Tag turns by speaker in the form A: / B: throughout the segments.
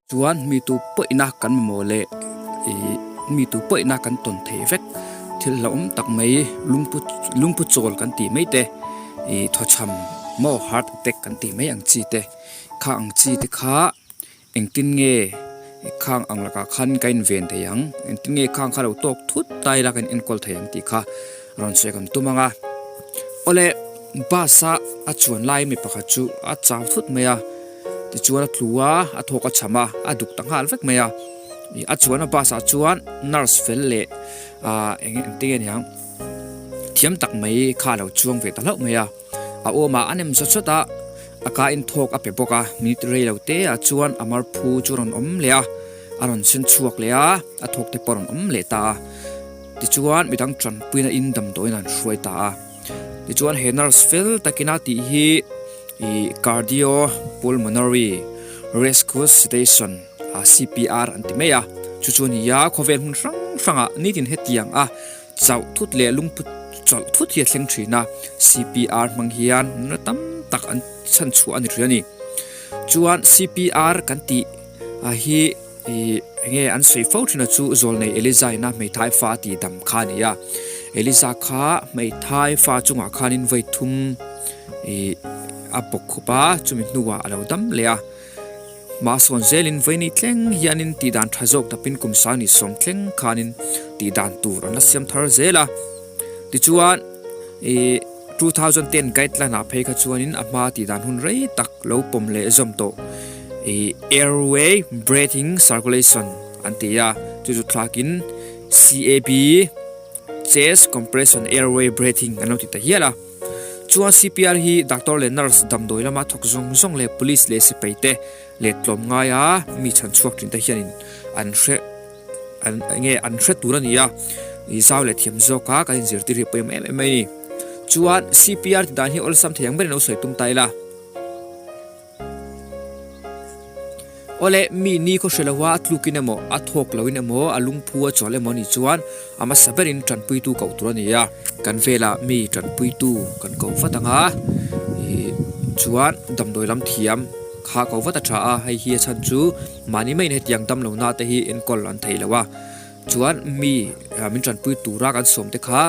A: Chuan mi tu pawhina kan mamawh leh ih mi tu pawhina kan tawn theih vek thil hlauhawm tak mai lungpu lungpu chawl kan tih mai te ih thawchham maw heart attack kan tih mai ang chi te kha ang chi te kha engtin nge khang ang lakah khan ka inven thei ang engtin nge khang kha lo tawk thut ta ila kan enkawl thei ang tih kha rawn sawi kan tum ang a awle bus a a chuan lai mi pakhat chu a chau thut mai a. Tichuan a tlu a, a thawk a cham a, a duk ta nghal vek mai a. Ih a chuan a bus ah chuan nurse fel leh ah eng eng te nge niang thiam tak mai kha a lo chuang ve ta hlauh mai a. A awmah a nem zawt zawt a, a ka in thawk a pe bawk a, minute rei lo te ah chuan a mar phu chu a rawn awm leh a, a rawn sen chhuak leh a, a thawk te pawh a rawn awm leh ta a. Tichuan midang tanpuina in damdawiin an hruai ta a. Tichuan he nurse fel takin a tih hi ih cardio pulmonary resuscitation ah C_P_R an ti mai a chu chu a ni a khawvel hmun hrang hrangah nitin hetiang a chauh thut leh lungphu chawlh thut hi a thleng thin a C_P_R hmang hian nuna tam tak an chhan chhuah a ni thin a ni chuan C_P_R kan tih ah hi. Ih, enge an sawi fo thin a chu zawlnei Eliza ina hmeithai fa a tih dam kha a ni a. Eliza kha hmeithai fa chungah khanin vawi thum ih a bawk khup a, chumi hnuah a lo dam leh a. Mahsawn zelin vawi ni thleng hianin tih dan tha zawk dapin kum sang ni sawm thleng khanin tih dan tur an la siam thar zel a. Tichuan ih 2010 guideline ah phei kha chuanin a hma tih dan hun rei tak lo pawm leh zawm tawh. Ih airway breathing circulation an ti a chu chu thlakin CAB chest compression airway breathing an lo ti ta hial a chuan C_P_R hi doctor leh nurse damdawi lama thawk zawng zawng leh police leh sipai te leh tlawm ngaia mi chhan chhuak thin te hianin an hre an enge an hre tur a ni a ih zau leh thiam zawk a kan inzirtir hi a pawimawh em em mai a ni chuan C_P_R ti dan hi awlsam thei ang berin lo sawi tum ta ila. Awle, mi ni khaw hre loha a tlukin emaw, a thawk loin emaw, a lungphu a chawl emaw anih chuan a hmasa berin tanpuitu koh tur a ni a. Kan velah mi tanpuitu kan koh vat ang a, ih chuan damdawi lam thiam kha koh vat a tha a, hei hi a chhan chu mahni maiin hetiang damlohna te hi enkawl an thei lo a, chuan mi min tanpui tura kan sawm te kha.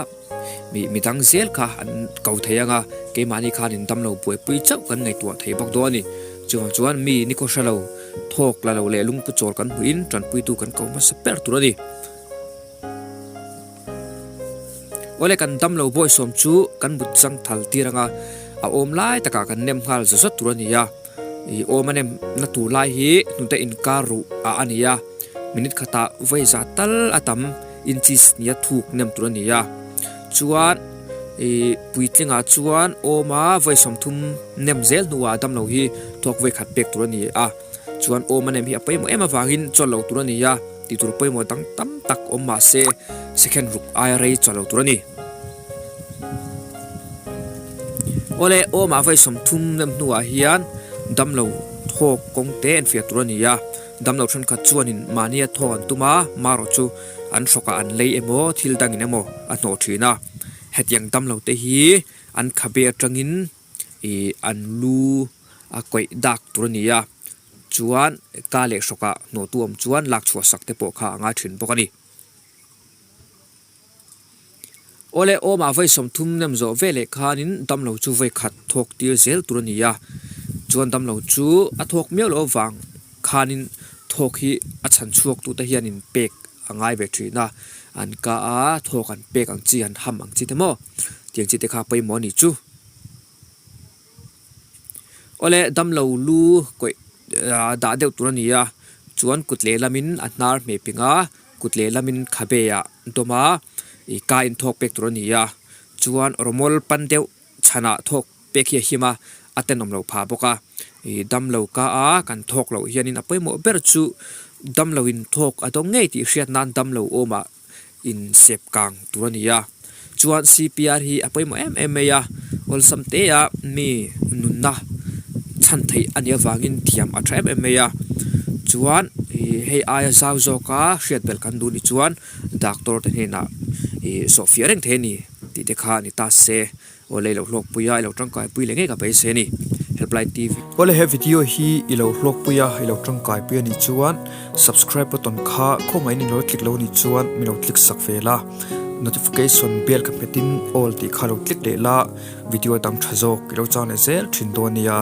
A: Mi midang zel kha an ko thei anga keimahni khan in damlo buaipui chauh kan ngaihtuah thei bawk dawn a ni. Chuvang chuan mi nikhaw hre lo, thawk la lo leh lungpu chawl kan hmuhin tanpuitu kan ko hmasa ber tur a ni. Awle kan damlo bawisawm chu kan mut chang thal tir anga a awm lai takah kan nem nghal zawt zawt tur a ni a. Ih awm a nem na tur lai hi hnute inkar ruh ah a ni a, minute khatah vawi za tal a tam inches nia thuk nem tur a ni a, chuan ih puitlingah chuan awm a vawi 30 nem zel hnuah damlo hi thawk vawi khat pek tur a ni a, chuan awm a nem hi a pawimawh em avangin chawlh lo tur a ni a, tih tur pawimawh dang tam tak awm mah se second ruk aia rei chawlh lo tur a ni. Awle awmah vawi 30 nem hnuah hian damlo thawk kawng te an fiah tur a ni a, damlo thenkhat chuanin mahnia thawk an tum a, marawh chu an hrawkah an lei emaw thil dangin emaw a hnawh thin a, hetiang damlo te hi an khabe atangin ih an lu a kawih dak tur a ni a, chuan ka leh hrawkah hnawhtu awm chuan lak chhuah sak te pawh kha a ngai thin bawk a ni. Awle awmah vawi 30 nem zawh veleh khanin damlo chu vawi khat thawk tir zel tur a ni a, chuan damlo chu a thawk miau loh avang khanin thawk hi a chhan chhuak tute hianin pek a ngai ve thin a, an ka a thawk an pek ang chi an ham ang chi te maw tiang chi te kha pawimawh a nih chu. Awle damlo lu kawih dah deuh tur a ni a, chuan kut lehlamin a hnar hmeh ping a. Kut lehlamin khabe ah dawm a, ih ka in thawk pek tur a ni a, chuan rawmawl pan deuh chhanah thawk pek hi a him a, a tenawm loh phah bawk a, ih damlo ka a kan thawk loh hianin a pawimawh ber chu damlo in thawk a dawng ngei tih hriat nan damlo awmah in sep kang tur a ni a, chuan C_P_R hi a pawimawh em em mai a, awlsam te a mi nunna chhan theih a nih avangin thiam a tha em em mai a, chuan ih hei aia zau zawka hriat belh kan duh ni chuan doctor te hnenah ih sawhfiah reng thei a ni tih te kha a ni ta se aw lei lo hlawkpui a i lo tangkai pui leh ngei ka beisei a ni. Helpline TV. Awle he video hi i lo hlawkpui a, i lo tangkaipui a nih chuan subscribe button kha khawngaihin in lo click lo nih chuan min lo click sak ve la, notification bell kha hmetin all tih kha lo click leh la, video dang tha zawk i lo chang leh zel thin dawn nia.